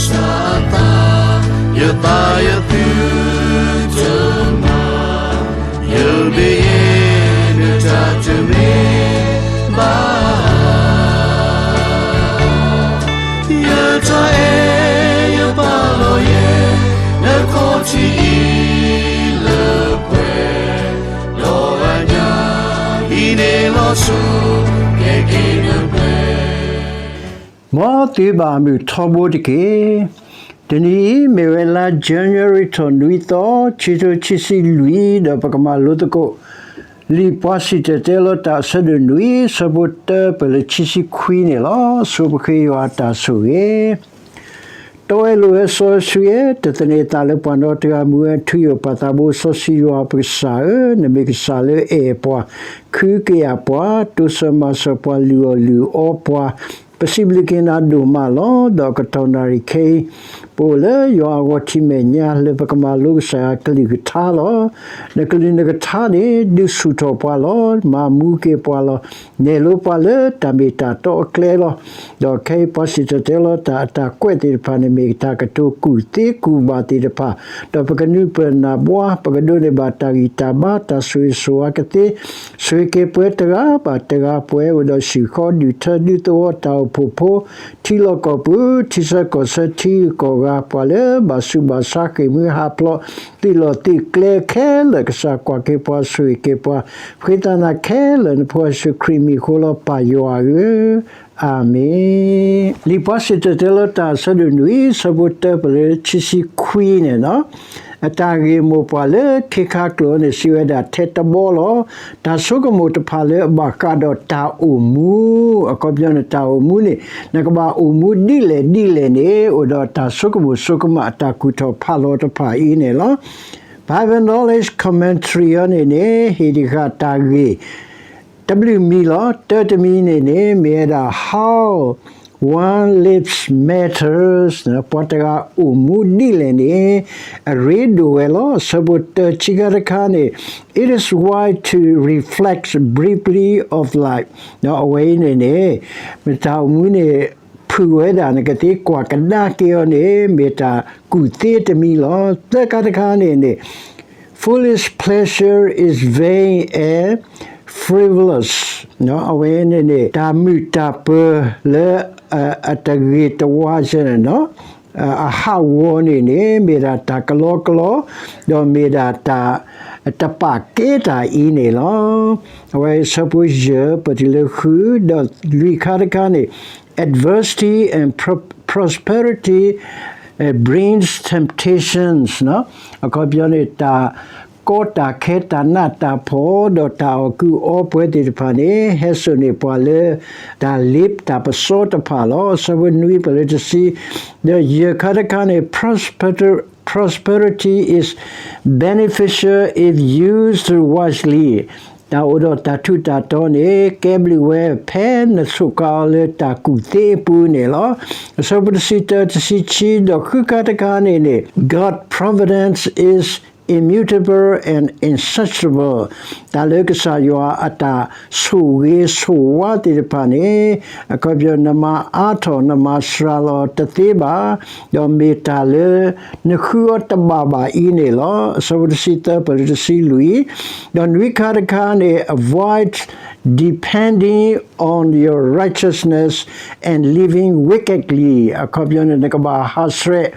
စၢ်အသး, ယသးယသုတမၤ, ယမ့ၢ်ယဲ နတၢ်တမ့ၢ်ဘၣ်. ယတၢ်အဲၣ်ယပာ်လီၤယဲ, နခီၣ်ထံးအံၤလၢပှဲၤ, ဒီးအညၣ်အံၤန့ၣ်လီၤစိၤ, ကဲက့ၤနပှဲၤ မ်သုဘၣ်မုာ်ထီဘိတက့ၢ်. တနံၤအံၤ မ့ၢ်ဝဲလါ January ထီၣ်နွံသီ, ခံကထိခံဆံလွံၢ်, ဒီးပကမၤလိသကိး လံာ်ပှၤစံၣ်တဲၤတဲလီၤတၢ်အဆၢဒိၣ်နွံ, ဆၢဖိတၢပၢၢ်လၢခံဆံခွံန့ၣ်လီၤ. ဆိပဃ့ယွၤအတၢ်ဆိၣ်ဂ့ၤ တီဝဲလိၤဝဲစီဆှံဝဲ, တသန့ၤသးလၢပှၤနီတဂၤ, မူဝဲထုးယိာ်ပာ်သးဘိစီဆှံယွၤပကစၢ်ဧၢ, နမ့ၢ်ကစၢ်လၢအဲၣ်ပှၤ, ခုကယာ်ပှၤ, တိစၢၤမၤစၢၤပှၤ, လုၢ်အီၣ်လုၢ်အီပှၤ, ပစံးဘျုးက့ၤနၤဒိၣ်မးလီၤ. ဒီးကတီၢ်နၣ်ရံၣ်ခဲအံၤ ပအိၣ်လၢယွၤအဂီၢ်ထံးမဲာ်ညါ လၢပကမၤလိကစၢ်ယွၤအကလုၢ်ကထါလီၤ. နကလုၢ်နကထါန့ၣ် ဒုးဆူၣ်ထီၣ်ပှၤလီၤ. မၤမူက့ၤပှၤလီၤ. နဲၣ်လိပှၤလၢတၢ်မ့ၢ်တၢ်တီအကျဲလီၤ. ဒီးခဲအံၤပှၤစံၣ်တဲၤတဲလီၤတၢ်အတၢ်ကွဲးသ့ၣ်တဖၣ်န့ၣ် မ့ၢ်တၢ်ကတိၤကူၣ်သ့ကူၣ်ဘၣ်သ့ၣ်တဖၣ်, ဒီးပကနုာ်ပၢၢ်နၢ်ဘှါ, ပကဒိးန့ၢ်ဘၣ်တၢ်ဂံၢ်တၢ်ဘါ, တၢ်ဆိၣ်ဂ့ၤဆိၣ်ဝါကသ့, ဆိၣ်ဂ့ၤက့ၤပှၤတဂၤဘၣ်တဂၤ, ပှၤအိၣ်ဒီးစံၣ်ဃီဒုၣ်ထၢဒုးသဝီတၢ်အိၣ်ဖှိၣ်ဖိ, ထံလီၢ်ကီၢ်ပူၤ, ထံဆၢကီၢ်ဆၢ, ထံဂုၤကီၢ်ဂၤ, ပှၤလၢဘၣ်ဆူးဘၣ်ဆါဃ့ၢ်မှံဟးဖျိး သ့ၣ်လီၢ်သ့ၣ်ကျဲခဲလၢာ်, ကစၢ်ကွၢ်က့ၤပှၤ, ဆိၣ်ဂ့ၤက့ၤပှၤ, ဃ့သးနၤခဲလၢာ်နဖိအဆၢခရံာ်မံၤအဃိလီၤ, ပၢ်ယွၤဧၢ, အၤမ့ၣ်. လံာ်ပှၤစံၣ်တဲၤတဲလီၤတၢ်အဆၢဒိၣ်နွံ, ဆၢဖိတၢပၢၢ်လၢခံဆံခွံန့ၣ်လီၤ. အတၢ်ဂ့ၢ်မိၢ်ပှၢ်လၢခ့ခါကျိာ်န့ၣ် စံးဝဲဒၣ်ထဲတဘီလီၤ. တၢ်ဆိကမိၣ်တဖၣ်လၢအဘၣ်ဃးဒီးတၢ်အိၣ်မူ, အခီပညီန့ၣ် တၢ်အိၣ်မူန့ၣ် နကဘၣ်အိၣ်မူဒ်လဲၣ်ဒ်လဲၣ်န့ၣ် အိၣ်ဒီးတၢ်ဆိကမိၣ်ဆိကမးအတၢ်ကူၣ်ထီၣ်ဖးလီၤတဖၣ်အံၤန့ၣ်လီၤ. Bible Knowledge Commentary အံၤန့ၣ်န့ၣ် ဟ့ၣ်တဃာ်တၢ်ဂ့ၢ် တဘျုးမံၤလီၤ. တၢတမံၤန့ၣ်န့ၣ် မ့ၢ်ဝဲဒၣ် How One Lives Matters, ပှၤတဂၤအိၣ်မူဒ်လဲၣ်န့ၣ် အရ့ဒိၣ်ဝဲလီၤ. အဆၢဖိတၢဆံခါတခါန့ၣ် It is wise to reflect briefly of life, အဝဲအံၤန့ၣ်န့ၣ် မ့ၢ်တၢ်အိၣ်မူန့ၣ် ဖုၣ်ဝဲဒၣ်နကသ့ကွၢ်ကဒါက့ၤအီၤန့ၣ် မ့ၢ်တၢ်ကူၣ်သ့တမံၤလီၤ. သၢခါတခါန့ၣ်န့ၣ် Foolish pleasure is vain and frivolous, အဝဲန့ၣ်န့ၣ် တၢ်မုာ်တၢ်ပၢၤလၢ အတဂ့ၤတဝါစဲန့ၣ် အဟးဂီၤန့ၣ်န့ၣ် မ့ၢ်ဒၣ်တၢ်ကလီကလီ, ဒီးမ့ၢ်ဒၣ်တၢ်တပာ်ကဲတၢ်အံၤန့ၣ်လီၤ. အဝဲဆၢဖိယဲၢ်ပတုၤလၢဃု, ဒီးလွံၢ်ခါတခါန့ၣ် Adversity and pro- prosperity brings temptations, အခီပညီန့ၣ် တၢ်ကီတၢ်ခဲ တၢ်နးတၢ်ဖှီၣ် ဒီးတၢ်အီၣ်ကုၢ်အီပှဲၤသ့ၣ်တဖၣ်န့ၣ် ဟဲစိာ်န့ၢ်ပှၤလၢ တၢ်လ့တၢ်ပစီတဖၣ်လီၤ. ဆၢဖိနွံပၢၢ်လၢတဆံ, ဒီးယဲၢ်ခါတခါန့ၣ် prosperity is beneficial if used wisely, တၢ်အိၣ်ဒီးတၢ်ထူးတၢ်တီၤန့ၣ် ကဲဘျုးဝဲ ဖဲနဆိၣ်ကါအီၤလၢတၢ်ကူၣ်သ့အပူၤန့ၣ်လီၤ. အဆၢဖိတဆံတၢ တဆံခံ ဒီးဃုခါတခါန့ၣ်န့ၣ် God's providence is immutable and insatiable, တၢ်လၢကစၢ်ယွၤအတၢ်ဆိၣ်ဂ့ၤဆိၣ်ဝါသ့ၣ်တဖၣ်န့ၣ် အခီပညီ နမၤအါထီၣ်နမၤစှၤလီၤတသ့ဘၣ်, ဒီးမ့ၢ်တၢ်လၢ နဃုအီၤတဘၣ်ဘၣ်အံၤန့ၣ်လီၤ. အဆၢဖိတဆံသၢပၢၢ်လၢတဆံလွံၢ်, ဒီးနွံခါတခါန့ၣ် avoid depending on your righteousness and living wickedly, အခီပညီန့ၣ် နကဘၣ်ဟးဆှဲး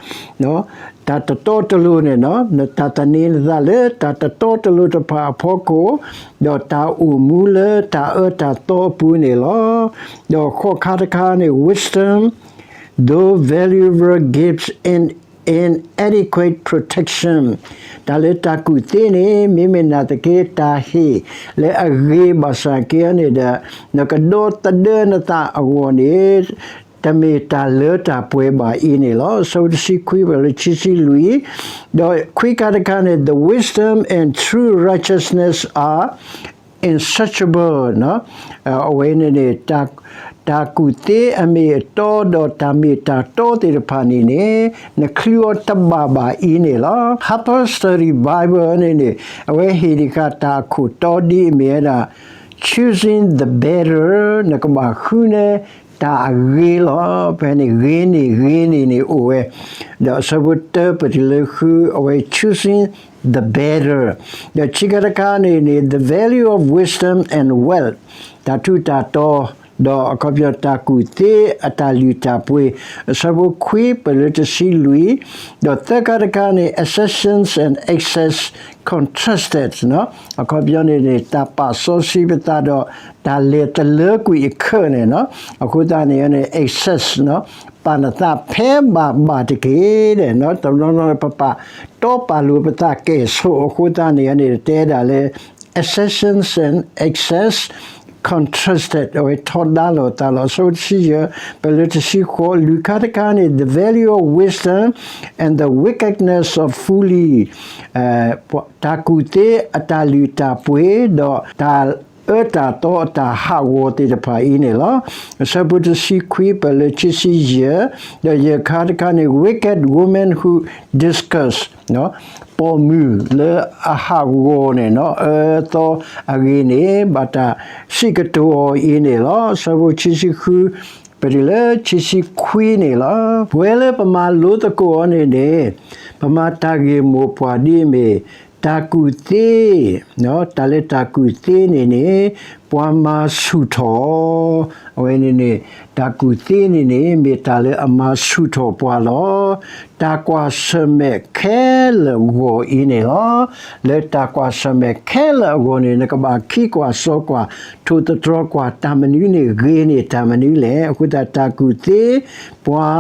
တၢ်တတီတလိၤန့ၣ်လီၤ. နတၢ်သန့ၤနသးလၢတၢ်တတီတလိၤတဖၣ်အဖီခိၣ်, ဒီးတၢ်အိၣ်မူလၢတၢ်အၢတၢ်သီအပူၤန့ၣ်လီၤ. ဒီးဃိးခါတခါန့ၣ် wisdom, though valuable, gives an inadequate protection, တၢ်လၢတၢ်ကူၣ်သ့န့ၣ် မ့မ့ၢ်နာ်သက့ တၢ်ဟ့ၣ်လၢအဂ့ၤဘၣ်ဆၣ်က့န့ၣ်ဒီး နကဒီသဒၢနသးအဂီၢ်န့ၣ် တမ့ၢ်တၢ်လၢတၢ်ပှဲၤဘၣ်အံၤန့ၣ်လီၤ. အဆၢဖိတဆံခွံပၢၢ်လၢခံဆံလွံၢ်, ဒီးခွံခါတခါန့ၣ် the wisdom and true righteousness are insatiable, အဝဲန့ၣ်န့ၣ် တၢ်ကူၣ်သ့အမ့ၢ်အတီဒီးတၢ်မ့ၢ်တၢ်တီသ့ၣ်တဖၣ်န့ၣ်န့ၣ် နချုးအီၤတဘၣ်ဘၣ်အံၤန့ၣ်လီၤ. Harper Study Bible န့ၣ်န့ၣ် အဝဲဟ့ၣ်တခါတၢ်အခိၣ်တီဒ်အမ့ၢ်ဝဲဒၣ် choosing the better, နကဘၣ်ဃုန့ၢ် တၢ်အဂ့ၤလီၤ. ဖဲန့ၣ်ဂ့ၤန့ၢ်ဂ့ၤန့ၢ်န့ၣ်အိၣ်ဝဲ, ဒီးအဆၢဖိတၢပတုၤလၢဃု အဝဲ choosing the better, ဒီးခံခါတခါန့ၣ်န့ၣ် the value of wisdom and wealth, တၢ်ထူးတၢ်တီၤ, ဒီးအခီပညီတၢ်ကူၣ်သ့အတၢ်လုၢ်တၢ်ပှ့ၤ, အဆၢဖိခွံပတုၤလၢတဆံလွံၢ်, ဒီးသၢခါတခါန့ၣ် excesses and excess contrasted, အခီပညီန့ၣ်န့ၣ် တၢ်ပာ်စီဆှံပသးဒီး တၢ်လဲၤတလၢကွံာ်အခၢးန့ၣ်လီၤ. အဃိသတးန့ၣ်န့ၣ် excess ပာ်နသးဖဲဘၣ်ဘၣ်တက့ၢ်, တနီၤနီၤပပာ်တီပာ်လိၤပသးကဲၣ်ဆိး, အဃိသတးန့ၣ်န့ၣ် တဲဒၣ်လၢ excesses and excess contrasted, အဝဲထီဒါလိာ်သးလီၤ. အဆၢဖိတဆံယဲၢ်ပတုၤလၢတဆံဃိး, လွံၢ်ခါတခါန့ၣ် the value of wisdom and the wickedness of folly, တၢ်ကူၣ်သ့အတၢ်လုၢ်တၢ်ပှ့ၤ, ဒီးတၢ်အၢတၢ်သီအတၢ်ဟးဂီၤသ့ၣ်တဖၣ်အံၤန့ၣ်လီၤ. အဆၢဖိတဆံခွံပတုၤလၢခံဆံယဲၢ်, ဒီးယဲၢ်ခါတခါန့ၣ် wicked women who discuss, ပိာ်မုၣ်လၢအဟးဂီၤန့ၣ်လီၤ, အၢသီအဂ့ၤန့ၣ် ဘၣ်တၢ်စံးကတိၤအီၤအံၤန့ၣ်လီၤ. အဆၢဖိခံဆံဃုပတုၤလၢခံဆံခွံန့ၣ်လီၤ. ပဝဲလၢပမၤလိသကိးအီၤန့ၣ်န့ၣ် ပမၤတၢ်ဂ့ၢ်မိၢ်ပှၢ်ဒ်အမ့ၢ် တၢ်ကူၣ်သ့, တၢ်လၢတၢ်ကူၣ်သ့န့ၣ်န့ၣ် ပှၤမၤဆူၣ်ထီၣ်, အဝဲန့ၣ်န့ၣ် တၢ်ကူၣ်သ့န့ၣ်န့ၣ် မ့ၢ်တၢ်လၢအမၤဆူၣ်ထီၣ်ပှၤလီၤ. တၢ်ကွၢ်ဆၢၣ်မဲာ်ခဲလၢာ်အဂီၢ်အံၤန့ၣ်လီၤ. လၢတၢ်ကွၢ်ဆၢၣ်မဲာ်ခဲလၢာ်အဂီၢ်န့ၣ် နကဘၣ်ခံကွၢ်စီကွၢ် ထိၣ်သတြီၤကွၢ် တၢ်မနုၤန့ၣ်ဂ့ၤန့ၢ်တၢ်မနုၤလဲၣ်. အဃိသတးတၢ်ကူၣ်သ့ ပှၤ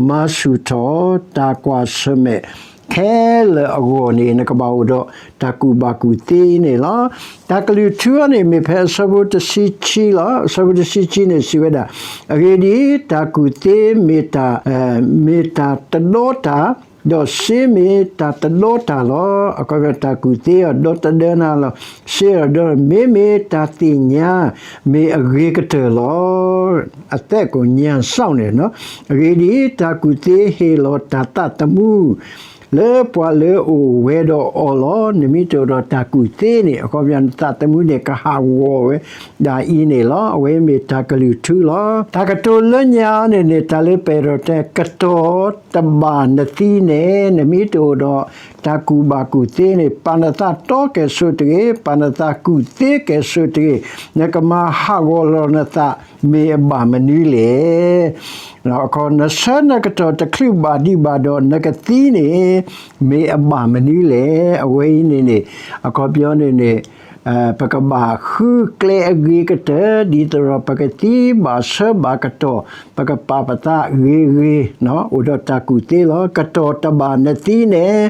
မၤဆူၣ်ထီၣ် တၢ်ကွၢ်ဆၢၣ်မဲာ်ခဲလၢာ်အဂီၢ်န့ၣ် နကဘၣ်အိၣ်ဒီးတၢ်ကူၣ်ဘၣ်ကူၣ်သ့အံၤန့ၣ်လီၤ. တၢ်ကလုၢ်ထူအီၤန့ၣ် မ့ၢ်ဖဲအဆၢဖိတဆံခံလီၤ. အဆၢဖိတဆံခံန့ၣ် စံးဝဲဒၣ်, အဂ့ၢ်ဒ်အံၤ, တၢ်ကူၣ်သ့မ့ၢ်တၢ်, မ့ၢ်တၢ်တဒီတၢ်, ဒီးစ့မ့ၢ်တၢ်တဒီတၢ်လီၤ. အခီပညီ တၢ်ကူၣ်သ့အီၤဒီတဒၢနၤလီၤ. စ့အီၤဒီ, မ့မ့ၢ်တၢ်သ့ၣ်ညါ မ့ၢ်အဂ့ၤကတၢၢ်လီၤ. အသက်ကို ညံစောင့် န့ၣ်လီၤ. အဂ့ၢ်ဒ်အံၤ, တၢ်ကူၣ်သ့ဟ့ၣ်လီၤတၢ်သးသမူ လၢပှၤလၢအအိၣ်ဝဲဒီးအီၤလီၤ. နမ့ၢ်တအိၣ်ဒီးတၢ်ကူၣ်သ့န့ၣ် အခီပညီ နသးသမူန့ၣ် ကဟးဂီၤဝဲဒၣ်အံၤန့ၣ်လီၤ. အဝဲမ့ၢ်တၢ်ကလုၢ်ထူလီၤ. တၢ်ကတိၤလၢညါန့ၣ်န့ၣ် တၢ်လၢပအဲၣ်ဒိးတဲ ကတီၤတဘၣ်နသံန့ၣ်, နမ့ၢ်တအိၣ်ဒီးတၢ်ကူၣ်ဘၣ်ကူၣ်သ့န့ၣ် ပာ်နသးတီကဲၣ်ဆိးတဂ့ၤ, ပာ်နသးကူၣ်သ့ကဲၣ်ဆိးတဂ့ၤ, နကမၤဟးဂီၤလီၤနသး မ့ၢ်အဘၣ်မနုၤလဲၣ်. အခီ နဆၢနကတီၢ်တချုးဘၣ်ဒံးဘၣ်ဒီး နကသံန့ၣ် မ့ၢ်အဘၣ်မနုၤလဲၣ်. အဝဲအံၤန့ၣ်န့ၣ် အခီပညီန့ၣ်န့ၣ် ပကဘၣ်ဃုကျဲအဂ့ၤကတၢၢ် ဒ်သိးဒီး ပကသံဘၣ်ဆၢဘၣ်ကတီၢ် ပကပာ်ပသးဂ့ၤဂ့ၤ အိၣ်ဒီးတၢ်ကူၣ်သ့လီၤ. ကတီၤတဘၣ်နသံန့ၣ်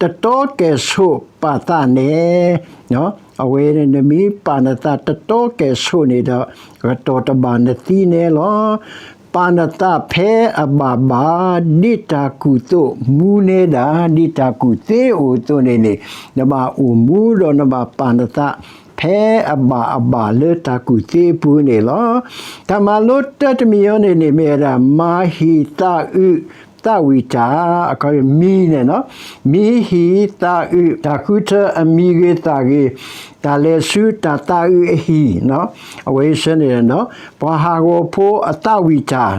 တတီကဲၣ်ဆိးပာ်သးန့ၣ် အဝဲန့ၣ် နမ့ၢ်ပာ်နသးတတီကဲၣ်ဆိးန့ၣ်ဒီး ကတီၤတဘၣ်နသံန့ၣ်လီၤ. ပာ်နသးဖဲအဘၣ်ဘၣ် ဒ်တၢ်ကူၣ်သိးမူနဲဒၣ် ဒ်တၢ်ကူၣ်သ့အိၣ်အသိးန့ၣ်န့ၣ် နဘၣ်အိၣ်မူဒီးနဘၣ်ပာ်နသး ဖဲအဘၣ်အဘၣ်လၢတၢ်ကူၣ်သ့အပူၤန့ၣ်လီၤ. တၢ်မၤလိတၢတမံၤအံၤန့ၣ်န့ၣ် မ့ၢ်ဝဲဒၣ် မၤဟံၣ်သးအုးသးဝံၣ်တၢ်, အခီ မံန့ၣ်လီၤ. မံဟံၣ်သးအုး တၢ်ဃုထၢအမံၤဂ့ၤသးဂ့ၤ, တၢ်လဲၤဆူတၢ်သးအုးအဟံၣ်, အဝဲဆၢန့ၣ် ပှၤဟးဂီၤဖိအသးဝံၣ်တၢ်,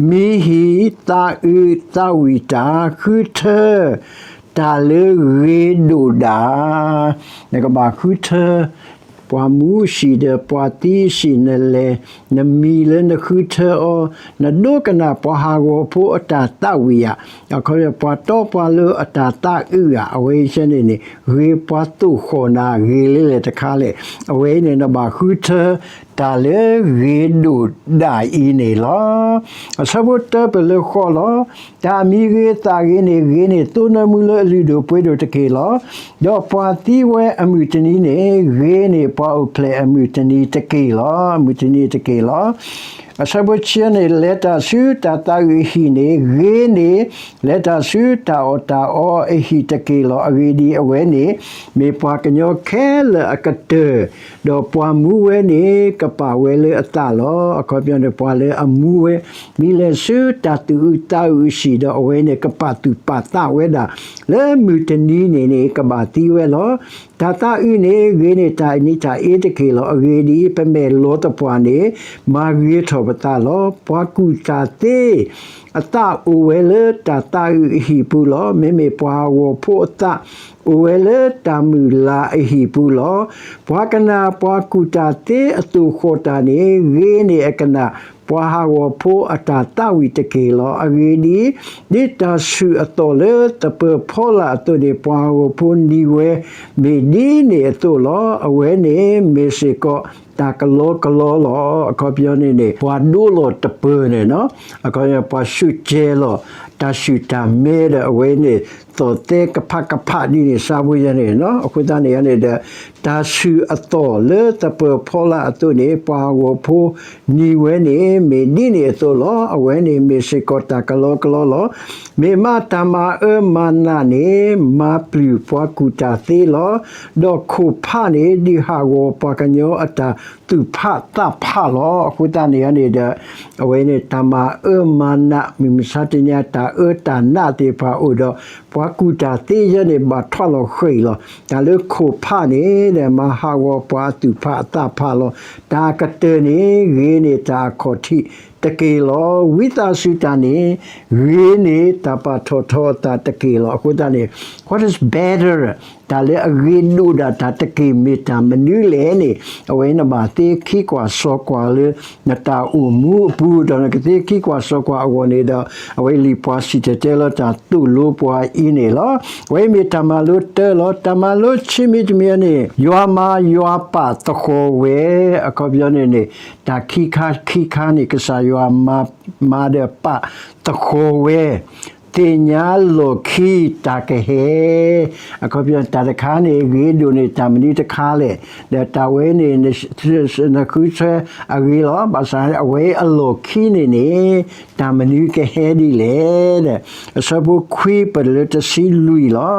မံဟံၣ်သးအုးသးဝံၣ်တၢ် ဃုထၢ တၢ်လၢဂ့ၤဒိၣ်ဒၣ်, နကဘၣ်ဃုထၢ ပှၤမူအဟံၣ်ဒီးပှၤသံအဟံၣ် နလဲၤ နမံလၢနဃုထၢအီၤ, နဒိကနၣ်ပှၤဟးဂီၤဖိအတၢ်သးဝံၣ်ဧါ, အခီပညီ ပှၤတီပှၤလိၤအတၢ်သးအုးဧါ, အဝဲဆၢန့ၣ်န့ၣ် ဂ့ၤပှၤသိၣ်ဃီၣ်နၤဂ့ၤလၢလဲၣ်တခါလဲၣ်. အဝဲအံၤန့ၣ် နဘၣ်ဃုထၢ တၢ်လၢဂ့ၤဒိၣ်ဒၣ်အံၤန့ၣ်လီၤ. အဆၢဖိတၢပတုၤလၢဃိးလီၤ. တၢ်အမံၤဂ့ၤသးဂ့ၤန့ၣ် ဂ့ၤန့ၢ်သိနၢမူလၢအလုၢ်ဒိၣ်ပှ့ၤဒိၣ်တက့ၢ်လီၤ. ဒီးပှၤသံဝဲအမုၢ်တနံၤန့ၣ် ဂ့ၤန့ၢ်ပှၤအိၣ်ဖျဲၣ်အမုၢ်တနံၤတက့ၢ်လီၤ, အမုၢ်တနံၤတက့ၢ်လီၤ. အဆၢဖိဆံန့ၣ် လဲၤတၢ်ဆူတၢ်သးအုးအဟံၣ်န့ၣ် ဂ့ၤန့ၢ် လဲၤတၢ်ဆူတၢ်အီၣ်တၢ်အီအဟံၣ်တက့ၢ်လီၤ. အဂ့ၢ်ဒ်အံၤ, အဝဲန့ၣ် မ့ၢ်ပှၤကညီခဲလၢာ်အကတၢၢ်, ဒီးပှၤမူဝဲန့ၣ် ကပာ်ဝဲလၢအသးလီၤ. အခီပညီန့ၣ် ပှၤလၢအမူဝဲ မ့ၢ်လဲၤဆူတၢ်သူၣ်အုးသးအုးအဟံၣ်ဒီး အဝဲန့ၣ် ကပာ်သူၣ်ပာ်သးဝဲဒၣ် လၢမုၢ်တနံၤန့ၣ်န့ၣ် ကဘၣ်သံဝဲလီၤ. တၢ်သးအုးန့ၣ် ဂ့ၤန့ၢ်တၢ်အနံၤတၢ်အ့တက့ၢ်လီၤ. အဂ့ၢ်ဒ်အံၤ, ပမဲာ်လီၤသပှၢ်န့ၣ် မၤဂ့ၤထီၣ် ပသးလီၤ. ပှၤကူၣ်တၢ်သ့အသးအိၣ်ဝဲလၢတၢ်သးအုးအဟံၣ်ပူၤလီၤ. မ့မ့ၢ်ပှၤဟးဂီၤဖိအသး အိၣ်ဝဲလၢတၢ်မုာ်လၤအဟံၣ်ပူၤလီၤ. ပှၤကနၣ်ပှၤကူၣ်တၢ်သ့အသိၣ်ဃီၣ်တၢ်န့ၣ် ဂ့ၤန့ၢ်အကနၣ် ပှၤဟးဂီၤဖိအတၢ်သးဝံၣ်တက့ၢ်လီၤ. အဂ့ၢ်ဒ်အံၤ, ဒ်တၢ်ဆူၣ်အသီၣ်လၢသပၢၤဖီလာ်အသိးန့ၣ် ပှၤဟးဂီၤဖိနံၤဝဲ မ့ၢ်ဒ်န့ၣ်အသိးလီၤ. အဝဲန့ၣ်မ့ၢ်စ့ၢ်ကီးတၢ်ကလီကလီလီၤ. အခီပညီန့ၣ်န့ၣ် ပှၤဒိလီၤတပၢၤန့ၣ်နီၤ, အခီပညီ ပှၤဆူၣ်ကဲၤလီၤ တၢ်ဆူၣ်တၢ်မဲဒီး အဝဲန့ၣ် သီၣ်သဲကဖးကဖးဒ်န့ၣ် စၢ်ဖိယဲန့ၣ်နီၤ. အဃိသတးန့ၣ်န့ၣ်ဒီး တၢ်ဆူၣ်အသီၣ်လၢသပၢၤဖီလာ်အသိးန့ၣ် ပှၤဟးဂီၤဖိနံၤဝဲန့ၣ် မ့ၢ်ဒ်န့ၣ်အသိးလီၤ. အဝဲန့ၣ်မ့ၢ်စ့ၢ်ကီးတၢ်ကလီကလီလီၤ. မ့ၢ်မးတၢ်မၤအၢမၤနးန့ၣ် မၤပျုၢ်ပှၤကူၣ်တၢ်သ့လီၤ. ဒီးခိၣ်ဖးန့ၣ် ဒုးဟးဂီၤပှၤကညီအတၢ်သူၣ်ဖးသးဖးလီၤ. အဃိသတးန့ၣ်န့ၣ်ဒီး အဝဲန့ၣ်တၢ်မၤအၢမၤနး မုၢ်မဆါတနံၤ တၢ်အၢတၢ်နးသ့ၣ်တဖၣ်အိၣ်ဒီး ပှၤကူၣ်တၢ်သ့ယဲန့ၣ် ဘၣ်ထွးလီၤဃံၤလီၤ. တၢ်လၢခိၣ်ဖးန့ၣ်ဒီး မၤဟးဂီၤပှၤအသူၣ်ဖးအသးဖးလီၤ. တၢ်ကတၢၢ်န့ၣ် ဂ့ၤန့ၢ်တၢ်အခီၣ်ထံးတက့ၢ်လီၤ. ဝံသးစူၤတၢ်န့ၣ် ဂ့ၤန့ၢ်တၢ်ပာ်ထီၣ်ထီအသးတက့ၢ်လီၤ. အဃိသတးန့ၣ် what is better တၢ်လၢအဂ့ၤဒိၣ်ဒၣ်တၢ်တက့ၢ်မ့ၢ်တၢ်မနုၤလဲၣ်န့ၣ် အဝဲနဘၣ်သ့ခံကွၢ်စီၤကွၢ်လၢ နတၢ်အိၣ်မူအပူၤ ဒီးနကသ့ခံကွၢ်စီၤကွၢ်အဂီၢ်န့ၣ်ဒီး အဝဲလံာ်ပှၤစံၣ်တဲၤတဲလီၤတၢ်သိၣ်လိပှၤအံၤန့ၣ်လီၤ. အဝဲမ့ၢ်တၢ်မၤလိတၢလီၤ. တၢ်မၤလိဆံးမံၤတမံၤန့ၣ် ယွၤမၤယွၤပာ်သဃီၤဝဲ, အခီပညီန့ၣ်န့ၣ် တၢ်ခံခါခံခါန့ၣ် ကစၢ်ယွၤမၤ မၤဒီးပာ်သဃီၤဝဲ သ့ၣ်ညါလီၢ်ခံတၢ်ကဟဲ, အခီပညီ တၢ်တခါန့ၣ် ဂ့ၤဒိၣ်န့ၢ်တၢ်မနုၤတခါလဲၣ်, ဒီးတၢ်ဝဲန့ၣ် နဃုထၢအဂ့ၤလီၤ. ဘၣ်ဆၣ်အဝဲအလီၢ်ခံန့ၣ်န့ၣ် တၢ်မနုၤကဟဲဒ်လဲၣ်ဒီး အဆၢဖိခွံပတုၤလၢတဆံလွံၢ်လီၤ.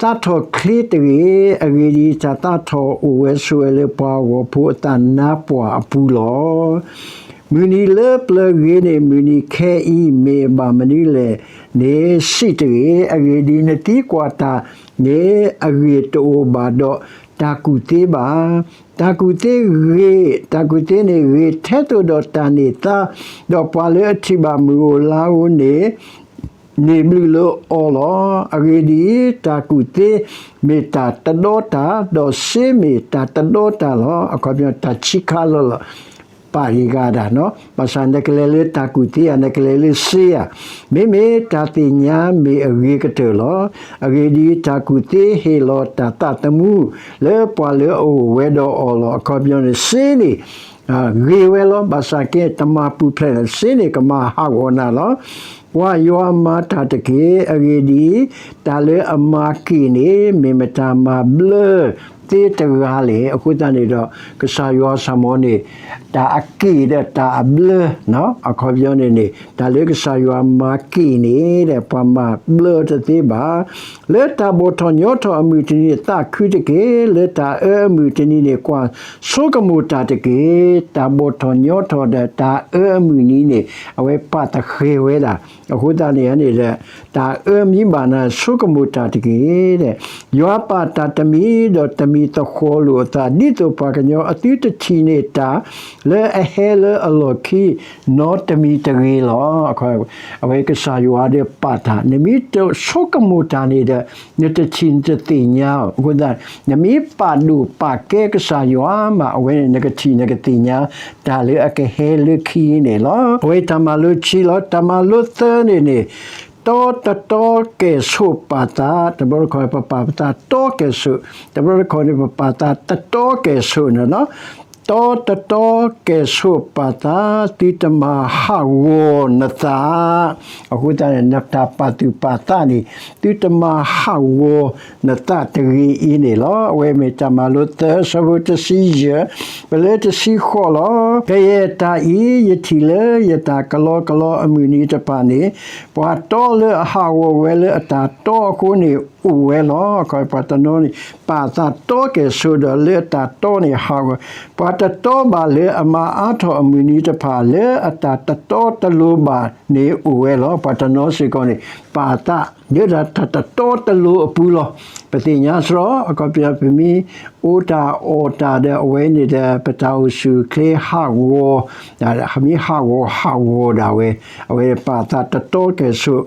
သးထီၣ်ချ့တဂ့ၤ, အဂ့ၢ်ဒ်အံၤ တၢ်သးထီၣ်အိၣ်ဝဲဆိးဝဲလၢပှၤဂီၤဖိအသးနါပှၢ်အပူၤလီၤ. မုၢ်နံၤလၢပျၢၤဂ့ၤန့ၢ် မုၢ်နံၤခဲအံၤ မ့ၢ်အဘၣ်မနုၤလဲၣ်န့ၣ် စံးတဂ့ၤ. အဂ့ၢ်ဒ်အံၤ နသံကွၢ်တၢ်န့ၣ် အဂ့ၢ်တအိၣ်ဘၣ်ဒီးတၢ်ကူၣ်သ့ဘၣ်. တၢ်ကူၣ်သ့ဂ့ၤ, တၢ်ကူၣ်သ့န့ၣ်ဂ့ၤ ထဲသိးဒီးတၢ်န့ၢ်သါ, ဒီးပှၤလၢအထံၣ်ဘၣ်မုၢ်ဧိၤလါဧိၤန့ၣ် န့ၢ်ဘျုးလၢအီၤလီၤ. အဂ့ၢ်ဒ်အံၤ, တၢ်ကူၣ်သ့မ့ၢ်တၢ်တဒီတၢ်, ဒီးစ့မ့ၢ်တၢ်တဒီတၢ်လီၤ. အခီပညီ တၢ်ဆံးခါလီၤလီၤ ပာ်ဂ့ၤဂၤဒၣ်နီၤ. ဘၣ်ဆၣ်နကလဲၤလၢတၢ်ကူၣ်သ့ဧါ, နကလဲၤလၢစ့ဧါ, မ့မ့ၢ်တၢ်သ့ၣ်ညါမ့ၢ်အဂ့ၤကတၢၢ်လီၤ. အဂ့ၢ်ဒ်အံၤ, တၢ်ကူၣ်သ့ဟ့ၣ်လီၤတၢ်သးသမူ လၢပှၤလၢအအိၣ်ဝဲဒီးအီၤလီၤ. အခီပညီန့ၣ် စ့န့ၣ် ဂ့ၤဝဲလီၤ. ဘၣ်ဆၣ်က့ တမၤပူၤဖျဲးနၤ, စ့န့ၣ်ကမၤဟးဂီၤနၤလီၤ. ကွၢ်ယွၤမၤတၢ်တက့ၢ်. အဂ့ၢ်ဒ်အံၤ, တၢ်လၢအမၤက့ၣ်န့ၣ် မ့ၢ်မတၤမၤဘျၢသ့တဂၤလဲၣ်. အဃိသတးန့ၣ်ဒီး ကစၢ်ယွၤစၢ်မီၤန့ၣ် တၢ်အက့ၣ်ဒီးတၢ်အဘျၢ အခီပညီန့ၣ်န့ၣ် တၢ်လၢကစၢ်ယွၤမၤက့ၣ်န့ၣ်ဒီး ပှၤမၤဘျၢတသ့ဘၣ်. လၢတၢ်ဘီၣ်ထီၣ်ညီထီၣ်အမုၢ်တနံၤန့ၣ် သးခုတက့ၢ်. လၢတၢ်အၢအမုၢ်တနံၤန့ၣ် ကွၢ်ဆိကမိၣ်တၢ်တက့ၢ်. တၢ်ဘီၣ်ထီၣ်ညီထီၣ်ဒီးတၢ်အၢအမုၢ်နံၤန့ၣ် အဝဲပာ်သဃဲၤဝဲဒၣ်. အဃိသတးန့ၣ်န့ၣ်ဒီး တၢ်အၢမံဘၣ်နၤ ဆိကမိၣ်တၢ်တက့ၢ်ဒီး ယွၤပာ်တၢ်တမံၤဒီးတမံၤသဃီၤလိာ်အသး ဒ်သိးပှၤကညီအသုတထံၣ်န့ၢ်တၢ်လၢအဟဲလၢအလီၢ်ခံ နီတမံၤတဂ့ၤလီၤ. အဝဲကစၢ်ယွၤဒီးပာ်တၢ် နမ့ၢ်တဆိကမိၣ်တၢ်န့ၣ်ဒီး နတထံၣ်နတသ့ၣ်ညါအီၤ. အဃိသတး နမ့ၢ်ပာ်ဒိၣ်ပာ်ကဲကစၢ်ယွၤမး အဝဲန့ၣ် နကထံၣ်နကသ့ၣ်ညါ တၢ်လၢအကဟဲလၢခံန့ၣ်လီၤ. အဝဲတၢ်မၤလိခံလီၤ. တၢ်မၤလိသၢန့ၣ်န့ၣ် တီတတီကဲၣ်ဆိးပာ်သး, တဘျီတခီၣ်န့ၣ် ပပာ်ပသးတီကဲၣ်ဆိး, တဘျီတခီၣ်န့ၣ် ပပာ်သးတတီကဲၣ်ဆိးန့ၣ်လီၤ. တီတတီကဲၣ်ဆိးပာ်သး, သုတမၤဟးဂီၤနသး. အဃိသတးန့ၣ် နတၢ်ပာ်သူၣ်ပာ်သးန့ၣ် သုတမၤဟးဂီၤနသးတဂ့ၤအံၤန့ၣ်လီၤ. အဝဲမ့ၢ်တၢ်မၤလိသၢ အဆၢဖိတဆံယဲၢ် ပလၢတဆံဃိးလီၤ. ကယဲၢ်တၢ်အံၤ ယထံၣ်လၢယတၢ်ကလီကလီအမုၢ်နံၤတဖၣ်န့ၣ် ပှၤတီလၢအဟးဂီၤဝဲလၢအတၢ်တီအဃိန့ၣ် အိၣ်ဝဲလီၤ. အခီပညီ ပှၤတနီၤန့ၣ် ပာ်သးတီကဲၣ်ဆိးဒီးလၢအတၢ်တီန့ၣ်ဟးဂီၤ, ပှၤတတီဘၣ်လၢအမၤအါထီၣ်အမုၢ်နံၤတဖၣ် လၢအတၢ်တတီတလိၤဘၣ်န့ၣ်အိၣ်ဝဲလီၤ. ပှၤတနီၤစ့ၢ်ကီးန့ၣ် ပာ်သးလၢတၢ်တတီတလိၤအပူၤလီၤ. ပသ့ၣ်ညါစ့ၢ်ကီး အခီပညီ ပမ့ၢ်အိၣ်တၢ်အီၣ်တၢ်ဒီး အဝဲန့ၣ်ဒီး ပတၢ်အိၣ်ဆူၣ်အိၣ်ချ့ဟးဂီၤ, မ့ၢ်ဟးဂီၤဟးဂီၤဒၣ်ဝဲ, အဝဲပာ်သးတတီကဲၣ်ဆိး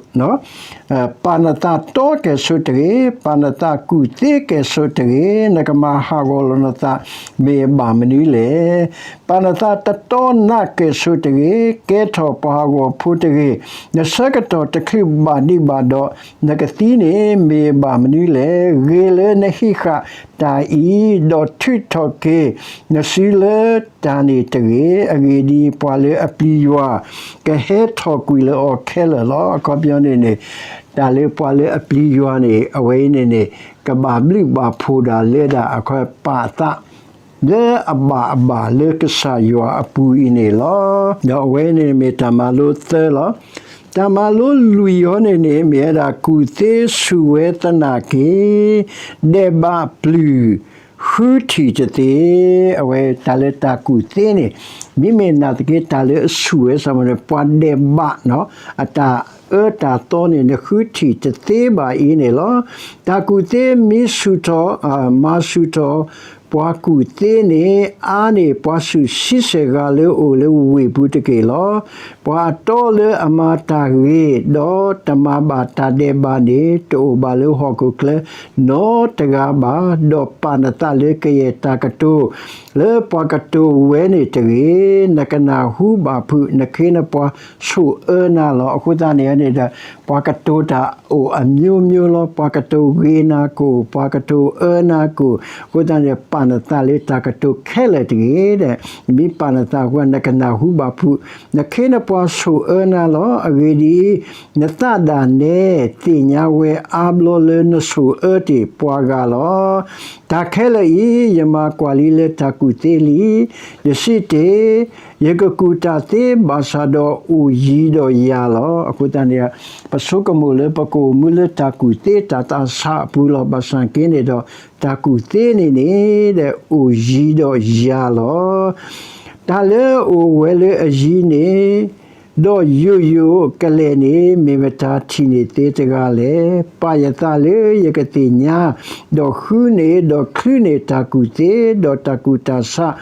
ပာ်နသးတီကဲၣ်ဆိးတဂ့ၤ, ပာ်နသးကူၣ်သ့ကဲၣ်ဆိးတဂ့ၤ, နကမၤဟးဂီၤလီၤနသး မ့ၢ်အဘၣ်မနုၤလဲၣ်. ပာ်နသးတတီနးကဲၣ်ဆိးတဂ့ၤ, ကဲထီၣ်ပှၤဟးဂီၤဖိတဂ့ၤ, နဆၢကတီၢ်တချုးဘၣ်ဒံးဘၣ်ဒီး နကသံန့ၣ် မ့ၢ်အဘၣ်မနုၤလဲၣ်. ဂ့ၤလၢနဟံးဃာ်တၢ်အံၤ, ဒီးထုးထီၣ်က့ၤနစုလၢတၢ်န့ၣ်တဂ့ၤ. အဂ့ၢ်ဒ်အံၤ, ပှၤလၢအပျံၤယွၤ ကဟဲထီၣ်ကွံာ်လၢအီၤခဲလၢာ်လီၤ. အခီပညီန့ၣ်န့ၣ် တၢ်လၢပှၤလၢအပျံၤယွၤန့ၣ် အဝဲအံၤန့ၣ်န့ၣ် ကဘၣ်ဘျုးဘၣ်ဖှိၣ်ဒၣ်လဲာ်ဒၣ် အခီပာ်သး လၢအဘၣ်အဘၣ်လၢကစၢ်ယွၤအပူၤအံၤန့ၣ်လီၤ. ဒီးအဝဲန့ၣ်မ့ၢ်တၢ်မၤလိသၢလီၤ. တၢ်မၤလိလွံၢ်အံၤန့ၣ်န့ၣ် မ့ၢ်ဝဲဒၣ် ကူၣ်သ့ဆူၣ်ဝဲသနာ်က့ ဒဲးဘးပျုၢ် ဃုထံၣ်တသ့. အဝဲတၢ်လၢတၢ်ကူၣ်သ့န့ၣ် မ့မ့ၢ်နာ်သက့ တၢ်လၢအဆူၣ်ဝဲစ့ၢ်ကီးန့ၣ် ပှၤဒဲးဘး အတၢ်အၢတၢ်သီန့ၣ် နဃုထံၣ်တသ့ဘၣ်အံၤန့ၣ်လီၤ. တၢ်ကူၣ်သ့မ့ၢ်ဆူၣ်ထီၣ် မၤဆူၣ်ထီၣ် ပှၤကူၣ်သ့န့ၣ် အါန့ၢ်ပှၤဆူၣ်ဆံဆဲၣ်ဂၤလၢအိၣ်လၢဝ့ၢ်ပူၤတက့ၢ်လီၤ. ပှၤအတီလၢအမၤတၢ်ဂ့ၤ ဒီးတမၤဘၣ်တၢ်ဒဲးဘးန့ၣ် တအိၣ်ဘၣ်လၢဟီၣ်ခိၣ်ချၢ နီတဂၤဘၣ်. ဒီးပာ်နသးလၢကယဲၢ်တၢ်ကတိၤ လၢပှၤကတိၤဝဲန့ၣ်တဂ့ၤ. နကနၢ်ဟူဘၣ်ဖုး နခ့နပှၤဆိၣ်အၢနၤလီၤ. အဃိသတးန့ၣ်န့ၣ်ဒီး ပှၤကတိၤတၢ်အိၣ်အမျိုးမျိုးလီၤ. ပှၤကတိၤဂ့ၤနၤကိၢ်, ပှၤကတိၤအၢနၤကိၢ်, အဃိသတးန့ၣ် ပာ်နသးလၢတၢ်ကတိၤခဲလၢာ်တဂ့ၤဒီး မ့ၢ်ပာ်နသးအဃိ နကနၢ်ဟူဘၣ်ဖုး နခ့နပှၤဆိၣ်အၢနၤလီၤ. အဂ့ၢ်ဒ်အံၤ, နသးဒၣ်နဲ သ့ၣ်ညါဝဲအါဘျီလၢနဆိၣ်အၢတ့ၢ်ပှၤဂၤလီၤ. တၢ်ခဲလၢာ်အံၤ ယမၤကွၢ်လံလၢတၢ်ကူၣ်သ့လံ. ယစံးတ့ၢ်, ယကကူၣ်တၢ်သ့ဘၣ်ဆၣ်ဒီး အိၣ်ယံၤဒီးယၤလီၤ. အဃိသတးန့ၣ် ပဆိကမိၣ်လၢပကအိၣ်မူလၢတၢ်ကူၣ်သ့တၢ်သးစၢ်အပူၤလီၤ. ဘၣ်ဆၣ်က့န့ၣ်ဒီး တၢ်ကူၣ်သ့န့ၣ်န့ၣ်ဒီး အိၣ်ယံၤဒီးယၤလီၤ. တၢ်လၢအအိၣ်ဝဲလၢအယံၤန့ၣ် ဒီးယိာ်ယိာ်ကလဲာ်န့ၣ် မ့ၢ်မတၤထံၣ်န့ၢ်သ့တဂၤလဲၣ်. ပာ်ယသးလၢယကသ့ၣ်ညါ, ဒီးဃုန့ၢ်, ဒီးချုးန့ၢ်တၢ်ကူၣ်သ့, ဒီးတၢ်ကူၣ်တၢ်ဆး,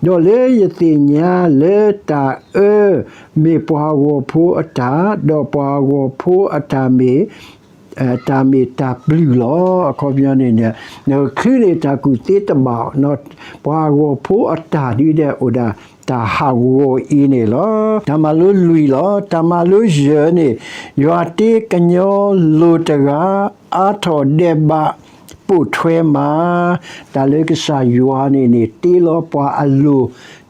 ဒီးလၢယသ့ၣ်ညါလၢတၢ်အၢ မ့ၢ်ပှၤဟးဂီၤဖိအတၢ်, ဒီးပှၤဟးဂီၤဖိအတၢ်မ့ၢ် တၢ်မ့ၢ်တၢ်ပျုၢ်လီၤ. အခီပညီန့ၣ်န့ၣ် နချုးန့ၢ်တၢ်ကူၣ်သ့တဘၣ်, ပှၤဟးဂီၤဖိအတၢ်ဒ်ဒီးအိၣ်ဒၣ်တၢ်ဟးဂီၤအံၤန့ၣ်လီၤ. တၢ်မၤလိလွံၢ်လီၤ. တၢ်မၤလိယဲၢ်န့ၣ် ယွၤတ့ကညီလိၤတဂၤ အါထီၣ်ဒဲးဘး ပိာ်ထွဲမး, တၢ်လၢကစၢ်ယွၤန့ၣ်န့ၣ် တ့လီၤပှၤအလိၤ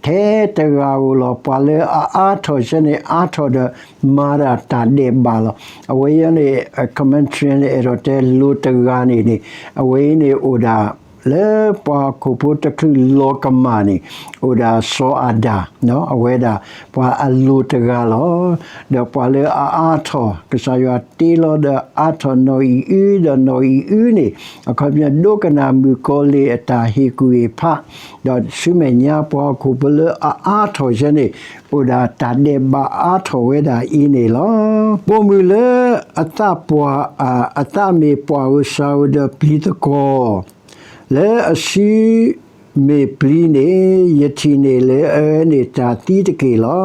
ထဲတဂၤဧိၤလီၤ. ပှၤလၢအအါထီၣ်ဆၢန့ၣ် အါထီၣ်ဒီးမၤဒၣ်တၢ်ဒဲးဘးလီၤ. အဝဲအံၤန့ၣ် commentary န့ၣ် အဲၣ်ဒိးတဲလိၤတဂၤန့ၣ်န့ၣ် အဝဲအံၤန့ၣ်အိၣ်ဒၣ် လၢပှၤဟီၣ်ခိၣ်ဖိတချုးလီၤကမၣ်န့ၣ် အိၣ်ဒၣ်စီၤအၤဒၣ်, အဝဲဒၣ်ပှၤအလိၤတဂၤလီၤ. ဒီးပှၤလၢအအါထီၣ် ကစၢ်ယွၤတ့လီၤဒီးအါထီၣ်နီၢ်အံၤအု ဒီးနီၢ်အံၤအုန့ၣ် အခီပညီဒိကနၣ်မုၣ်ကီၤလံၢ်အတၢ်ဟ့ၣ်ကူၣ်ဟ့ၣ်ဖး, ဒီးဆူမဲာ်ညါပှၤဟီၣ်ခိၣ်ဖိလၢအအါထီၣ်ဆၢန့ၣ် အိၣ်ဒၣ်တၢ်ဒဲးဘးအါထီၣ်ဝဲဒၣ်အံၤန့ၣ်လီၤ. ပိာ်မုၣ်လၢအသးပှၢ်, အသးမ့ၢ်ပှၢ်ဧိၤစှၤဧိၤဒီးပျံၤသကွီၤ လၢအစုမ့ၢ်ပျံၤန့ၣ် ယထံၣ်န့ၢ်လၢအအၢန့ၢ်တၢ်သံတက့ၢ်လီၤ.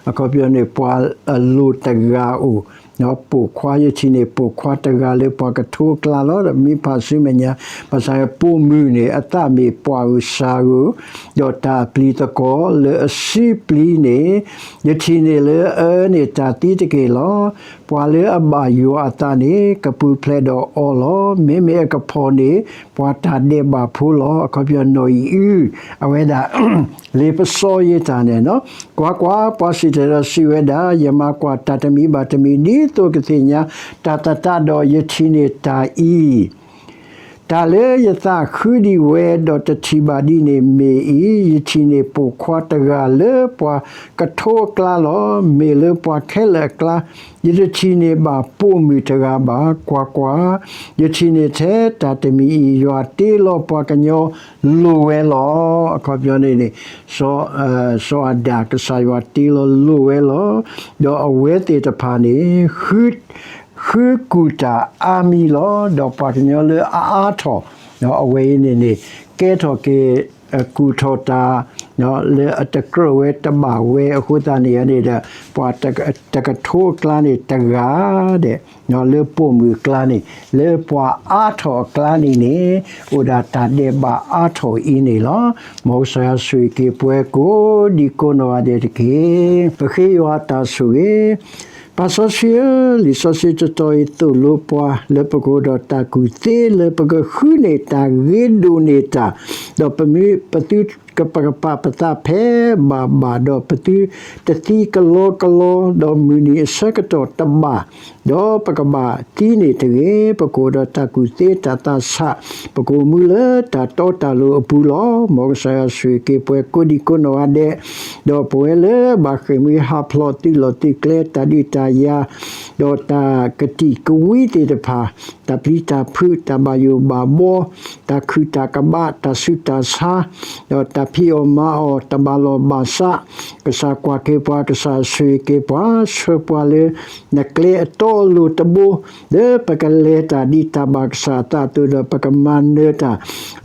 အခီပညီန့ၣ် ပှၤအလိၤတဂၤအိၣ်, ပိာ်ခွါ ယထံၣ်န့ၢ်ပိာ်ခွါတဂၤလၢပှၤကထိအကျါလီၤ. ဒီးမ့ၢ်ဖးဆူမဲာ်ညါ ဘၣ်ဆၣ်ပိာ်မုၣ်န့ၣ် အသးမ့ၢ်ပှၢ်ဧိၤစှၤဧိၤ, ဒီးတၢ်ပျံၤသကွီၤလၢအစုပျံၤန့ၣ် ယထံၣ်န့ၢ်လၢအအၢန့ၢ်တၢ်သံတက့ၢ်လီၤ. ပှၤလၢအဘၣ်ယွၤအသးန့ၣ် ကပူၤဖျဲးဒီးအီၤလီၤ. မ့မ့ၢ်အကဖီၣ်န့ၢ် ပှၤတၢ်ဒဲးဘးဖိလီၤ. အခီပညီနီၢ်အံၤအု အဝဲဒၣ် လံာ်ပစီယံာ်တၢ်န့ၣ်, ကွၢ်ကွၢ်, ပှၤစံၣ်တဲၤဒီးစံးဝဲဒၣ်, ယမၤကွၢ်တၢ်တမံၤဘၣ်တမံၤ ဒ်သိးကသ့ၣ်ညါတၢ်သတးဒီး ယထံၣ်န့ၢ်တၢ်အံၤ တၢ်လၢယသးဃုဒံးဝဲဒီးတထံၣ်ဘၣ်ဒ်န့ၣ်မ့ၢ်အံၤ, ယထံၣ်န့ၢ်ပိာ်ခွါတဂၤလၢပှၤကထိအကျါလီၤ. မ့ၢ်လၢပှၤခဲလၢာ်အကျါ ယတထံၣ်န့ၢ်ဘၣ်ပိာ်မုၣ်တဂၤဘၣ်. ကွၢ်ကွၢ်, ယထံၣ်န့ၢ်ထဲတၢ်တမံၤအံၤ ယွၤတ့လီၤပှၤကညီလိၤဝဲလီၤ. အခီပညီန့ၣ်န့ၣ် စီၤအၤဒၣ် ကစၢ်ယွၤတ့လီၤလိၤဝဲလီၤ. ဒီးအဝဲသ့ၣ်တဖၣ်န့ၣ် ဃု ဃုကူၣ်တၢ်အါမံၤလီၤ. ဒီးပှၤကညီလၢအအါထီၣ် အဝဲအံၤန့ၣ်န့ၣ် ကဲထီၣ်က့ၤ ကူၣ်ထီၣ်တၢ် လၢအတကြၢးဝဲတဘၣ်ဝဲအဃိသတးန့ၣ်န့ၣ်ဒီး ပှၤတကထိအကျါန့ၣ်တဂၤဒဲး လၢပိာ်မုၣ်အကျါန့ၣ် လၢပှၤအါထီၣ်အကျါန့ၣ်န့ၣ် အိၣ်ဒၣ်တၢ်ဒဲးဘးအါထီၣ်အံၤန့ၣ်လီၤ. မ်ကစၢ်ယွၤဆိၣ်ဂ့ၤက့ၤပှၤကိးဒံကိးနီၢ်ဂၤဒဲးတက့ၢ်. ပဃ့ယွၤတၢ်ဆိၣ်ဂ့ၤ ပၢ်စီဆှံဧၢ, လံာ်စီဆှံတတီၤအံၤသိၣ်လိပှၤ လၢပကအိၣ်ဒီးတၢ်ကူၣ်သ့ လၢပကဃုန့ၢ်တၢ်ဂ့ၤဒိၣ်န့ၢ်တၢ်, ဒီးပမ့ၢ်ပသုကပကပာ်ပသးဖဲ ဘၣ်ဘၣ်ဒီး ပသုတသံကလီကလီ, ဒီးမုၢ်နံၤအဆၢကတီၢ်တဘၣ်, ဒီးပကဘၣ်သံန့ၣ်တဂ့ၤ. ပကအိၣ်ဒီးတၢ်ကူၣ်သ့တၢ်သးဆး, ပကအိၣ်မူလၢတၢ်တီတၢ်လိၤအပူၤလီၤ. မ်ကစၢ်ယွၤဆိၣ်ဂ့ၤက့ၤပှၤကိးဒံကိးနီၢ်ဂၤဒဲး, ဒီးပဝဲလၢဘၣ်ဃ့ၢ်မှံဟးဖျိးသုးလီၢ်သုးကျဲ တၢ်ဒုးတၢ်ယၤ ဒီးတၢ်ကတံာ်ကဝံသ့ၣ်တဖၣ်, တၢ်ပျံၤတၢ်ဖုး, တၢ်ဘၣ်ယိၣ်ဘၣ်ဘှီ, တၢ်ခုၣ်တၢ်ကဘး, တၢ်ဆူးတၢ်ဆါ, ဒီးတၢ်ဖံးအီၣ်မၤအီၣ်, တၢ်ဘၣ်လီၢ်ဘၣ်စး, ကစၢ်ကွၢ်က့ၤပှၤ, ကစၢ်ဆိၣ်ဂ့ၤက့ၤပှၤ, ဆှၢပှၤလၢနကျဲအတီအလိၤတဘိ, လၢပကလဲၤတၢ်ဒ်တၢ်ဘၣ်ကစၢ်အသးအသိးဒီး ပကမၤနၢၤတၢ်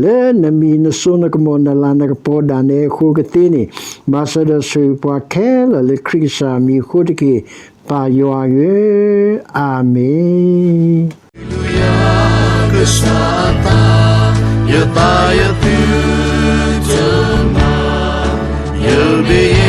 လၢနမံၤနစိနကမီၤနလၤနကပီၤဒၣ်နဲအဃိကသ့န့ၣ်, မၤစၢၤဒီးဆိၣ်ဂ့ၤပှၤခဲလၢာ်လၢခရံာ်ကစၢ်မံၤအဃိတက့ၢ်. ပၢ်ယွၤဧၢ, အၤမ့ၣ်. Hallelujah, ကစၢ်သး, ယသးယသုတမၤ, ယဘျုးယ